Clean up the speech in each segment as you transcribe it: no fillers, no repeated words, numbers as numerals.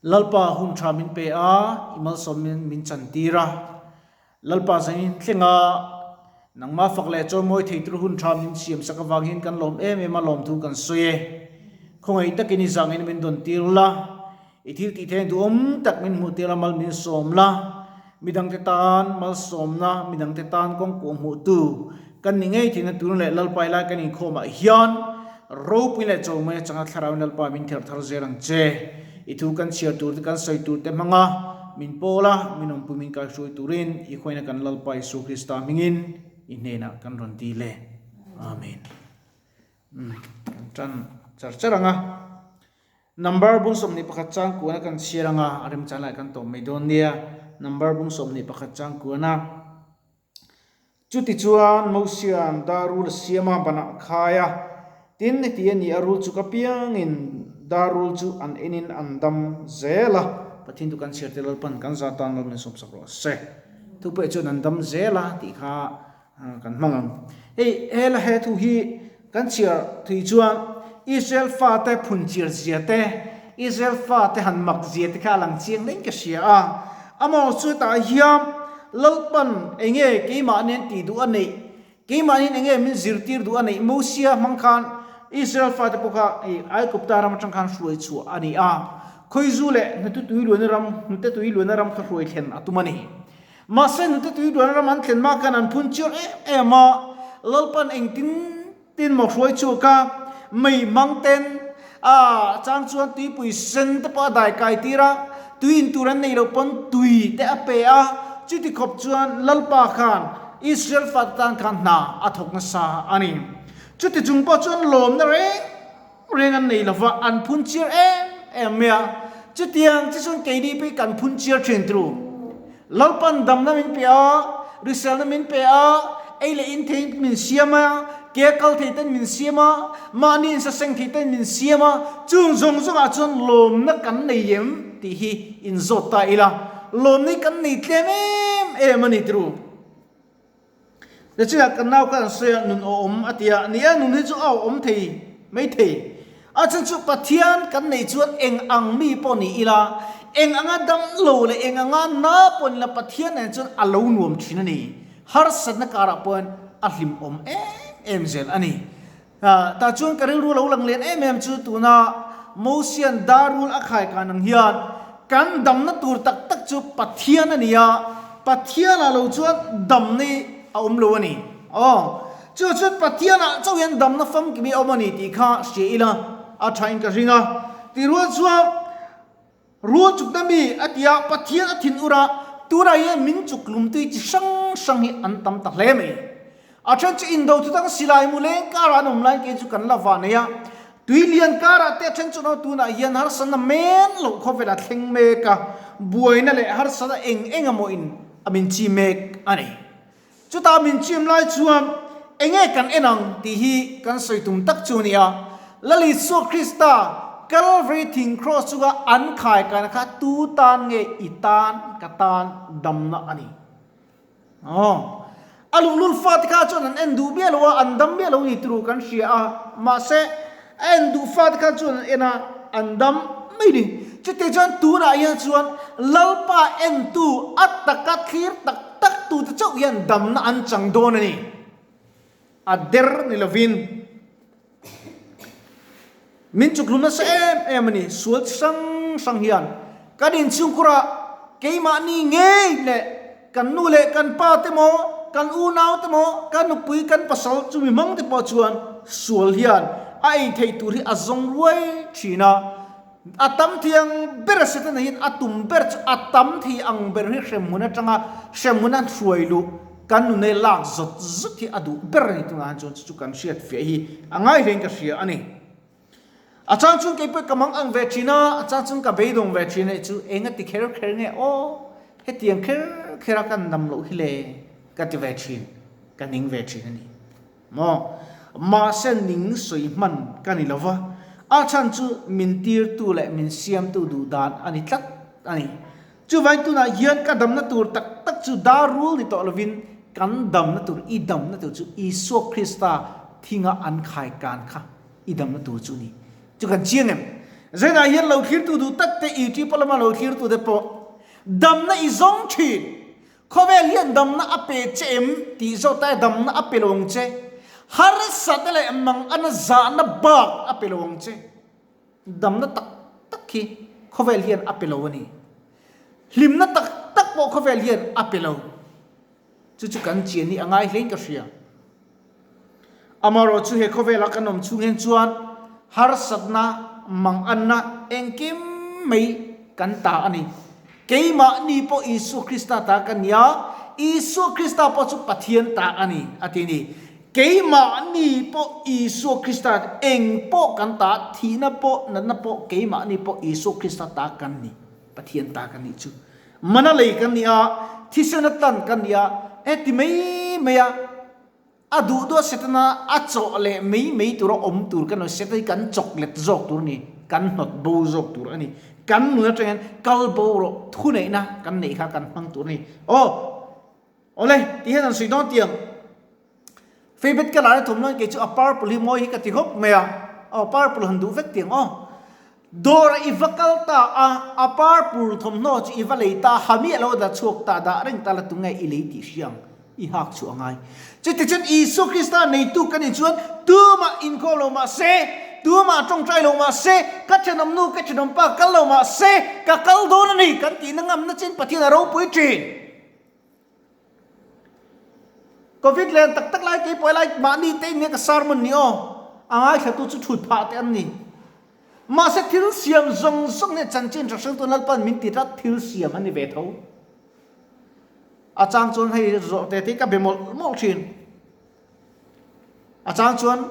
Lalpa hun tha min pe a, i malsawmin min chantir a. Lalpa zanin thlenga nangmah fak leh chawimawi thei tur hun tha min siam sak avang hian kan lawm em em a, lawmthu kan sawi e. Khawngaih takin i zangin min dawn tir la, i thil tih theihna duhawm tak min hmuh tir la, mal min sawm la. Midangte tan malsawmna, midangte tan kawngkuah hmuhtu kan ni ngei theihna tur leh Lalpa i lai kan inkhawmah hian ropui leh chawlmai atanga Thlarauin Lalpa min therh thar zel ang che. I thu kan chhiar tur te kan sawi tur te hmanga min pawl a, min awmpui min kaihruai turin i khuaina kan Lalpa Isua Krista hmingin i hnenah kan rawn dil e. Amen. Kan tan char char ang a. Number bung 21 chang kuana kan chhiar anga a remchan lai kan tawp mai dawn nia. Number bung 21 chang kuana. Chutichuan Mosia'n dar rul a siam a, banah a khai a. Tin, heti a ni a rul chuk apiangin dar rul chu an enin an dam zel a. Pathian chu kan chhiar te Lalpan kan za tan lo min sawmsak rawh se. Thupeh chuan an dam zel a tih kha kan hmang ang. Hei he la he thu hi kan chhiar thui chuan Israel fate phun chiar zia te, Israel fate han mak zia te kha a lang chiang reng ka hria a. Amaw chu hetah hian Lalpan enge keimahni an tih duh a neih, keimahniin enge min zirtir duh a neih Mosia hmang khan Israel fate pawh kha hei Aigupta ram atang khan hruai chhuah a ni a. Khawizu leh hnute tui luana ram, hnute tui luana ram kha hruai thlen a tum a ni. Mahse nute tui duan ram an thlen mah khan an phun chiar em em a, Lalpan engtin tin maw hruai chhuak a, mei hmang ten a chang chuan tuipui sen te pawh a dai kai tir a, tui in tur an nei loh pawn tui te a pe a, chuti khawp chuan Lalpa khan Israel fate tan khan hna a thawk nasa a ni. Chuti chung pawh chuan lawmna reng reng an nei lova, an phun chiar em em mai a. Chutiang chi chuan keini pawh hi kan phun chiar thin tru. Lalpan damna min pe a, riselna min pe a, ei leh in thei min siam a, ke kal thei ten min siam a, mahni insaseng thei ten min siam a, chung zawng zawngah chuan lawmna kan nei em tih hi inzawt ta ila, lawmna hi kan nei tlem em em a ni tru. Nichina kan nau khan an sawi a, nun awm a ti a, ni a, nun hi chu a awm thei mai thei. A chhan chu Pathian kan neih chuan eng ang mi pawh ni ila, eng anga dam lo leh eng anga na pawh ni ila Pathian nen chuan a lo nuam thin a ni. Harsatna karah pawhin a hlimawm em em zel a ni. Tah chuan ka rilru lo lang lian em em chu tuna Mosian darul a khai kan ang hian kan damna tur tak tak chu Pathian a ni a, Pathianah lo chuan damna hi a awm lo a ni. Aw, chu chuan Pathianah chauh hian damna famkim hi a awm a ni tih kha hria ila a thain ka ring a. Tih rual chuan Rul chukna mi a ti a, Pathian a thin ur a, tunah hian min chuk lumtui chi hrang hrang hi an tam ta hle mai. A then chu indo thu dang silai mu leng karah an awm laiin kei chu kan la vah nei a, tui lian karah te a then chu an tunah hian harsatna men loh khawvel a thleng mek a, buaina leh harsatna eng eng emaw in a min chi mek a ni. Chutah min chim lai chuan enge kan en ang tih hi kan sawi tum tak chu a ni a. Lal Isua Krista Calvary thing cross chunga an khai kaina kha tu tan nge i tan ka tan damna a ni. Aw. A luhlul fate kha chuan an en duh miah lo a, an dam miah lo ni turu kan hria a. Mahse, a en duh fate kha chuan an en a, an dam mai ni. Chutih chuan tunah hian chuan Lalpa entu a taka thlir tak tak tute chauh hian damna an chang dawn a ni. A der ni lovin min chuklu nasa em em a ni. Sual chi hrang hrang hian kan inchhungkurah keimahni ngei leh kan nu leh kan pa te maw, kan unau te maw, kan nupui kan pasal chumi hmang te pawh chuan sual hian a ei theih tur hi a zawng ruai thin a. A tam thei ang ber a Setana hian a tum ber chu a tam thei ang ber hi hremhmun atanga hremhmun a hruai luh kan nunei lak zawt zawt hi a duh ber a ni tunah hian chuan chu chu kan hriat fiah hi a ngai hlein ka hria a ni. A chang chuan kei pawh ka mang ang ve thin a, a chang chuan ka beidawng ve thin a chu eng a ti kher kher nge aw hetiang kher kher a kan dam loh hi le ka ti ve thin, ka ning ve thin a ni. Maw? Mahse ning sawi hman ka ni lo va, a chhan chu min tirtu leh min siamtu duh dan a ni tlat a ni. Chuvangin tunah hian ka damna tur tak tak chu dar rul ni tawh lovin kan damna tur, i damna tur chu Isua Krista thinga an khai kan kha i damna tur chu a ni. Chu kan chiang em? Zainah hian lo thlirtu duh tak te YouTube lama lo thlirtu te pawh damna i zawng thin. Khawvel hian damna a pe che em tih zawt ai damna a pe lo ang che. Harsatna leh mangana zahna bak a pe lo ang che. Damna tak tak hi khawvel hian a pe lo a ni. Hlimna tak tak pawh khawvel hian a pe lo. Chu chu kan chian hi a ngai hlein ka hria. Amaherawh chu he khawvela kan awm chhung hian chuan harsatna, manganna engkim mai kan ta a ni. Keimahni pawh Isua Krista ta kan ni a, Isua Krista pawh chu Pathian ta a ni, a ti a ni. Keimahni pawh Isua Krista eng pawh kan ta, thihna pawh, natna pawh keimahni pawh Isua Krista ta kan ni, Pathian ta kan nih chu. Mana lei kan ni a, thisena tlan kan ni a, heti mai mai a, a duh duh a Setana a chawh leh mai mai tura awm tur kan lo, Setana hi kan chawk let zawk tur a ni, kan hnawt bo zawk tur a ni. Kan nun atang hian kal bo rawh thuneihna kan neih kha kan hmang tur a ni. Aw, awle, ti hian an sawi dawn tiang. Favourite ka lar a thawm lain kei chu a purple hi mawi hi ka ti khawp mai a, aw purple han duh vek tiang aw. Dawr ah i va kal ta a, a purple thawmhnaw chu i va lei ta, ha miah lo dah chhuak ta dah reng ta la tunge i lei tih hria ang, i hak chu a ngai. Chutichuan Isua Krista neitu ka nih chuan tumah inkhawm lo mah se, tumah tawngtai lo mah se, ka thenawm nu ka thenawm pa kal lo mah se, ka kal dawn a ni kan tihna ngamna chin Pathian a ropui thin. Covid len tak tak lai kei pawh helai mahni te in nge ka sermon ni aw, a ngaithlatu chu thut phah te an ni. Mahse thil siam zawng zawng nen chanchin hre hreltu Lalpan min ti tlat thil siam an ni ve tho. A chang chuan hei zawh te te ka be mawlh mawlh thin. A chang chuan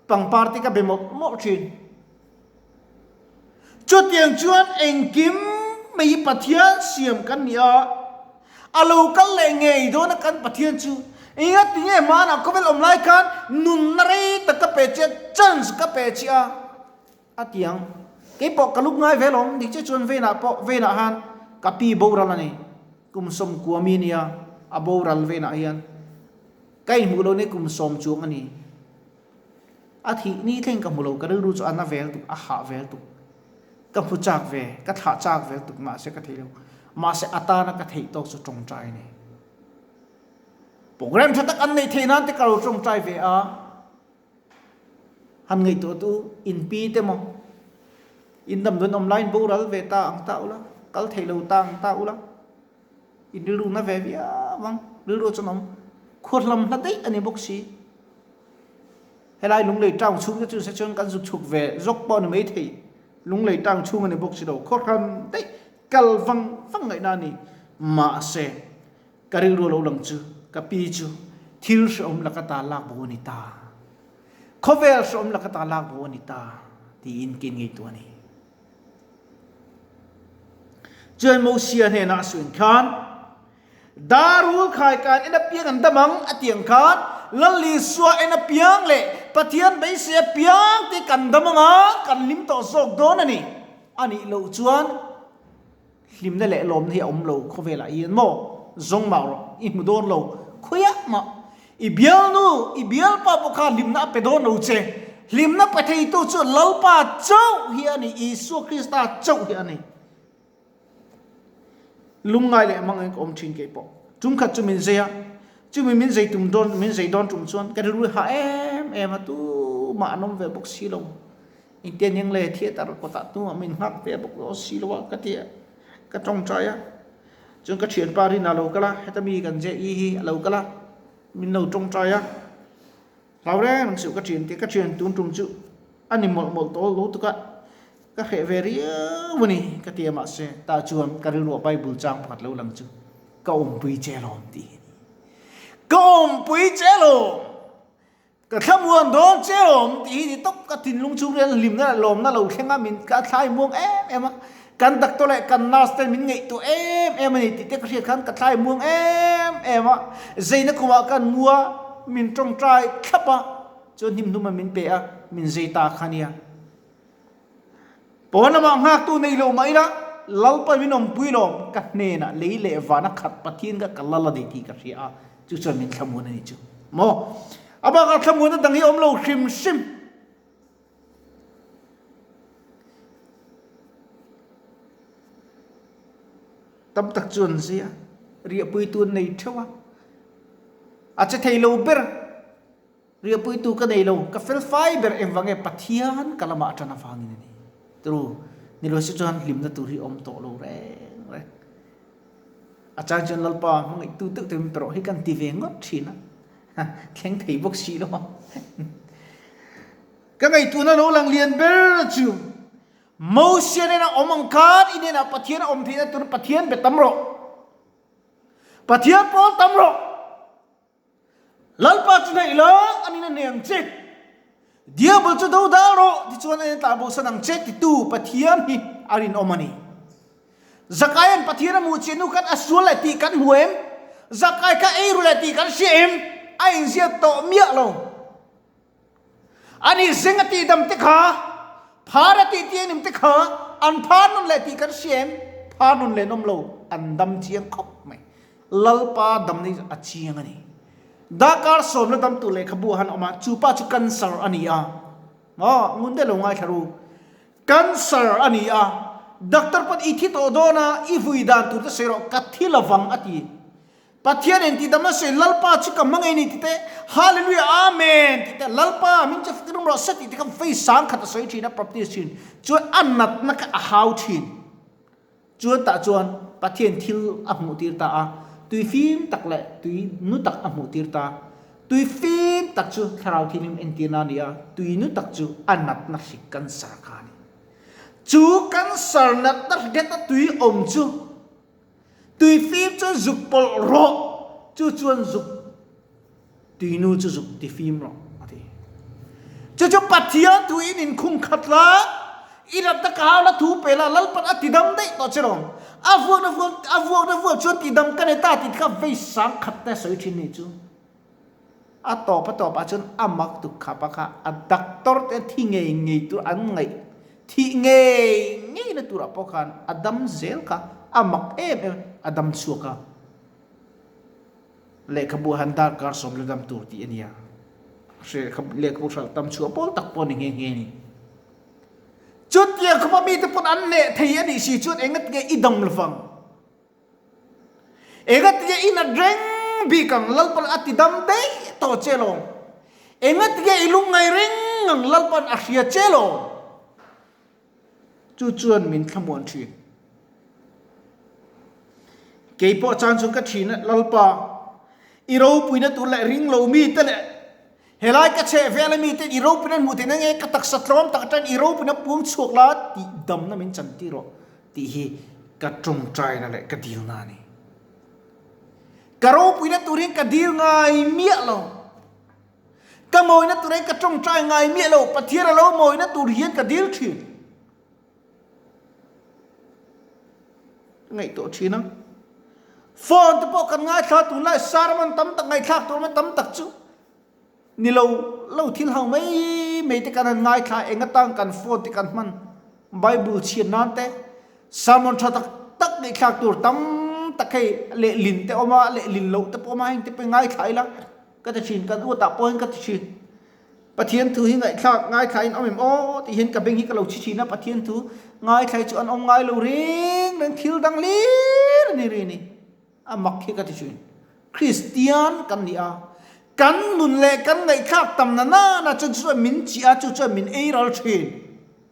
pangpar te ka be mawlh mawlh thin. Chutiang chuan engkim mai hi Pathian siam kan ni a, a lo kal leh ngei dawn a kan Pathian chu engati nge hmanah khawvel awm lai khan nunna rei tak ka pe che a, chance ka pe che a, a ti ang. Keipawh ka luk ngai ve lawm, dik che chuan veinah pawh veinah khan ka pi boral a ni, kum sawmkua mi nia a boral veinah hian ka inhmuh lo ni kum sawm chuang a ni. A thih ni thleng ka hmu lo, ka rilru chu a na vel tuk, a hah vel tuk. Ka hmu chak ve, ka thlah chak vel tuk mahse ka thei lo. Mahse a tana ka theih tawk chu tawngtai a ni. Program tha tak an neih theih nan te ka lo tawngtai ve a. Han ngaihtuah tu inpi te maw, in damdawiin awm laiin boral ve ta ang ta ula, kal thei lo ta ang ta ula. In rilru na ve viau ang, rilru chuan awm khuahlam hla daih a ni bawk si. Helai Lunglei town chhung te chu se chuan kan zuk chhuk ve zawk pawh a ni maithei, Lunglei town chhung a ni bawk si lo, khuahlam daih kal vang vang ngaihna a ni. Mahse, ka rilru lo lang chu ka pi chu thil hrehawm laka ta lak bo a ni ta, khawvel hrehawm laka ta lak bo a ni ta tiin ka inngaihtuah a ni. Chuan Mosia hnenah a suin khan, Darul khaikan en apiang an dam ang, a ti ang khan, Lal Isua en apiang leh Pathian beisei apiang te kan dam ang a, kan hlim tawh zawk dawn a ni. A nih loh chuan hlimna leh lawmna hi a awm lo khawvelah hian maw? Zawng mah rawh, i hmu dawn lo khawiah mah. I bialnu, i bialpa pawh kha hlimna a pe dawn lo che. Hlimna pe theitu chu Lalpa chauh hi a ni, Isua Krista chauh hi a ni. Lungngai leh hmangin ka awm thin kei pawh. Tum khat chu min zei a, chumi min zei tum dawn, min zei dawn tum chuan ka rilru hah em em a, tumah an awm ve bawk si lo. Engtiang eng le theatre kawtah tumah min nghak ve bawk lo si lo a ka ti a, ka tawngtai a. Chuan ka thianpa rin a lo kal a, heta mi kan je i hi a lo kal a, min lo tawngtai a, hlau reng reng suh ka thian te, ka thian tun tum chu a ni mawlh mawlh tawh lo tuk a, ka hreh ve riau a ni ka ti a mahse tah chuan ka rilruah Bible chang pakhat lo lang chu ka awmpui che alawm tih hi a ni. Ka awmpui che alawm! Ka thlamuan dawn che awm tih hi ni tawp ka thinlung chhung rian hlimna leh lawmna lo thleng a min ka thlai muang em em a, kan doctor leh kan nurse ten min ngaihtuah em em a ni tih te ka hriat khan ka thlai muang em em a, zeina khumah kan mu a, min tawngtai thlap a, chuan hnim hnum a min pe a, min zei ta kha nia. Pawn lamah nghaktu nei lo mah ila, Lalpa min awmpui lawm, ka hnenah lei leh vana khat Pathian kha ka lal a ni tih ka hria a, chu chuan min thlamuan a ni chu. Maw? A bakah thlamuanna dang hi a awm lo hrim hrim. Tam tak chu an zia, riahpuitu an nei theuh a, a che thei lo ber, riahpuitu ka nei lo, ka fel fai ber engvang nge Pathian ka lamah atan avangin a ni. Turu, ni lo si chuan hlimna tur hi awm tawh lo reng reng. A chang chuan Lalpa hmangaihtu deuh deuhin pe rawh hi kan ti ve ngawt thin a, thleng thei bawk si lo a. Ka ngaihtuahna lo lang lian ber chu Mosia nena awm ang khan i hnenah Pathian a awm theihna tur Pathian be tam rawh. Pathian pawl tam rawh. Lalpa chu hnaih la, an in a hne ang che. Diabol chu do dal rawh, tichuan an in tlan bosan ang che titu Pathian hi a rinawm a ni. Zakaia'n Pathian a hmuh chiah hnu khan a sual leh tih kan hmu em? Zakai kha ei ru leh tih kan hria em? A inziak tawh miah lo. Ani zeng a tihdam te kha, phar a tih tiangnim te kha an phar nun leh tih kan hria em? Phar nun leh an awm lo, an dam chiang khawp mai. Lalpa damna hi a chiang a ni. Darkar sawmna dam tur lehkhabu a han awm a, chu pa chu cancer a ni a. Aw, ngun deuh lo ngaithla ru. Cancer a ni a, doctor pawn i thi tawh dawn a, i vui dan tur te sawi rawh, ka thi lovang a ti. Pathian in ti dam a sawi Lalpa chu ka hmang ei ni ti te, Hallelujah Amen ti te, Lalpa min che fak rum rawh se tih te kha vei sang khat a sawi thin a practice thin chuan a natna kha a hau thin. Chuan tah chuan Pathian thil a hmuh tir ta a, tui fim tak leh tui nu tak a hmuh tir ta. Tui fim tak chu thlarau thianghlim entirna a ni a, tui nu tak chu a natna hrik cancer kha a ni. Chu cancer natna hrik heta tui awm chu Tui fim chuan zuk pawlh rawh, chu chuan zuk tuinu chu zuk ti fim rawh a ti. Chu chu Pathian thu in inkhung khat la, i ratna ka hau la thu pe la, Lalpan a ti dam daih tawh che rawh. A vuakna vuak a vuakna vuak chuan ti dam ka nei ta tih te kha vei sang khat te a sawi thin ni chu. A tawp a tawpah chuan a mak tuk khap a kha a doctor te thi ngei ngei tur an ngaih thih ngei ngei na turah pawh khan a dam zel kha a mak em em a dam chhuak a lehkhabu han darkar sawm la dam tur tih a nia lehkhabu hralh tam chhuah pawl tak pawh a ni nghe nghe ni chutiang khawpa mite pawn an hneh thei a nih si chuan engatinge i dam lovang. Engatinge i nat reng bik ang Lalpan a ti dam daih tawh che lawm. Engatinge i lungngai reng ang Lalpan a hria che lawm. Chu chuan min thlamuan thin. Kei pawh chan chuan ka thin a, Lalpa, i ropuina tur leh ring lo mite leh helai ka chheh vel a mite i ropuina an hmuh theihna nge ka taksa tlawm tak atangin i ropuina puang chhuak la tih damna min chan tir rawh. Tih hi ka tawngtaina leh ka dilna a ni. Ka ropuina turin ka dil ngai miah lo. Ka mawina turin ka tawngtai ngai miah lo. Pathian a lo mawina tur hian ka dil thin. Ka ngaihtuah thin a. Phone te pawh kan ngaithla tunlai sermon tam tak ngaihthlak tur tam tak chu Ni lo lo thil ho mai mai te kan han ngaithla eng atang kan phone te kan hman Bible chhiat nan te sermon tha tak tak ngaihthlak tur tam tak hei lehlin te awm a lehlin loh te pawh awm a heng te pawh hi ngaithla ila ka ti thin kan uatah pawh hian ka ti thin Pathian thu hi ngaihthlak ngaithla in awm em aw tih hian ka beng hi ka lo chhi thin a Pathian thu ngaithla hi chu an awm ngai lo reng reng thil dang hlir a ni ri a ni. A mak hi ka ti thin. Kristian kan ni a, kan nun leh kan ngaihthlak tam na nana chuan chu chuan min chih a, chu chuan min ei ral thin.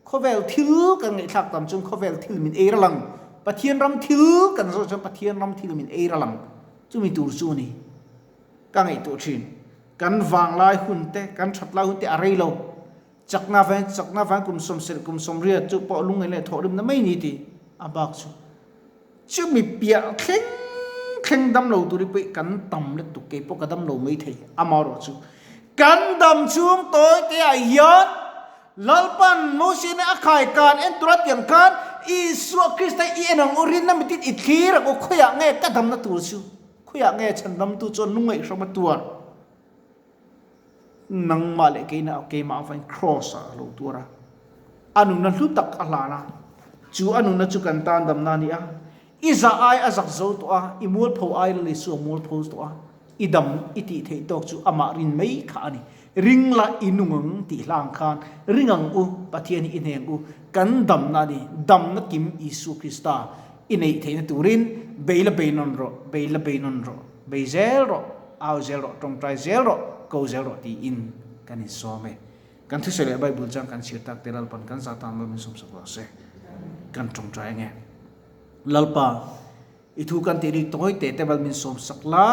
Khawvel thil kan ngaihthlak tam chuan khawvel thil min ei ral ang. Pathian ram thil kan zawh chuan Pathian ram thil min ei ral ang. Chumi tur chu a ni. Ka ngaihtuah thin. Kan vanglai hun te, kan that lai hun te a rei lo. Chakna vang, chakna vang kum sawmserh kum sawmriat chu pawh lungngaih leh thawhrimna mai ni ti a bak chu. Chumi piah thleng thleng dam lo tur hi pawh kan tam lutuk kei pawh ka dam lo mai thei amaherawh chu kan dam chhung tawi te ah hian Lalpan Mosiana a khai kan en tura tiang khan Isua Krista i en ang u rinna mitin i thlir ang u khawiah nge ka damna tur chu khawiah nge chhandamtu chuan lungngaihhrawm a tuar Nangmah leh keina keimah avangin Kraws ah a lo tuar a, a nunna hlu tak a hlan a, chu a nunna chu kan tan damna a ni a, i zah ai a zak zo tawh a, i mualpho ai Lal Isua mualpho tawh a, i dam i tih theih tawk chu amah rin mai kha a ni. Ring la i nung ang tih hlang khan ring ang u, Pathian hi i hneng u, kan damna a ni, damna kim Isua Krista. I neih theihna turin bei la bei nawn rawh, bei la bei nawn rawh, bei zel rawh, au zel rawh, tawngtai zel rawh, ko zel rawh tiin kan insawm e. Kan thusawi leh Bible chang kan chhiar tak te Lalpan kan zah tan lo min sawmsak lo se. Kan tawngtai ange. Lalpa, i thu kan tih rik tawi te te bal min sawmsak la,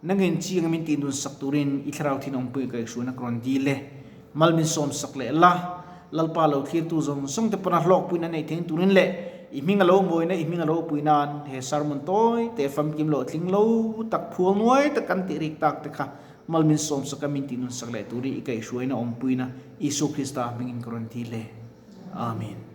nangin chi anga min tih nun sak turin i thlarau thin awmpui ka ihruaina ka rawn dil e. Mal min sawmsak leh la, Lalpa lo thlirtu zawng zawng te pawn a hlawkpuina neih theng turin leh i hming a lo mawina i hming a lo pui nan he sermon tawi te famkim loh tling lo tak phual nuai tak kan tih rik tak te kha Mal min sawmsak a min tih nunsak leh turin i kaihhruaina awmpuina Isua Krista hmingin ka rawn ti le. Amen.